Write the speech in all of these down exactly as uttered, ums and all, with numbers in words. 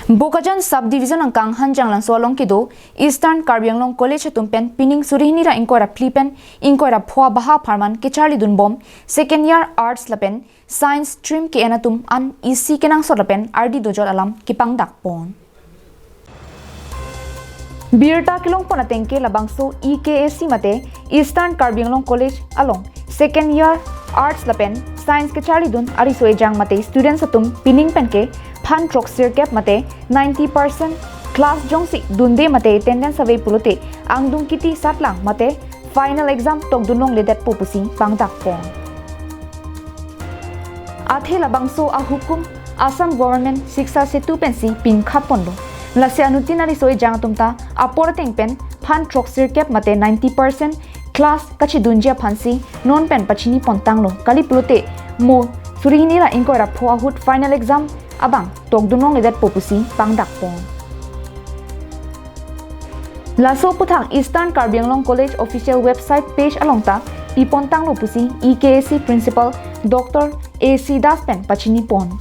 Bokajan Subdivision angkang Hanjanglangso along kedo Eastern Karbi Anglong College atum pen pining suri hini ra ingkoi ra phli pen ingkoi ra pho abaha apharman kecharlidun bom second year arts lapen science stream ke-en atum an isi kenangsot lapen ardi dojot alam kepangdak pon. Birta kelong pon ateng ke labangso E K A C mate Eastern Karbi Anglong College along second year arts lapen science kecharlidun ariso ejang mate students atum pining pen ke phan throksirkep mate ninety percent class jongsi dunde mate attendance ave pulote angdung kiti satlang mate final exam tokdun longledetpo pusi pangdak pon. Athe labangso ahukum Assam Government Shiksha Setu pensi pingkhat ponlo. Lasi anuttin ariso ejang atum ta apor ateng pen phan throksirkep mate ninety percent class kachidunji aphansi non pen pachini pontanglo. Kali pulote mo suri hini ra ingkoi ra pho ahut final exam abang tokdun longledetpo pusi pangdak pon. Laso aphuthak Eastern Karbi Anglong College official website page along ta pi pontanglo pusi E K A C principal Doctor A C Das pen pachini pon.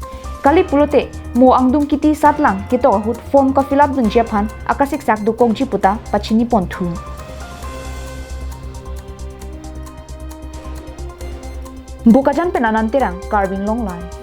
Kali pulote mo angdung kiti satlang ketok ahut form ka-fill up dunji aphan akasiksak dokokji puta pachini ponthu. Bokajan pen Anand Terang, Karbi Anglong Live.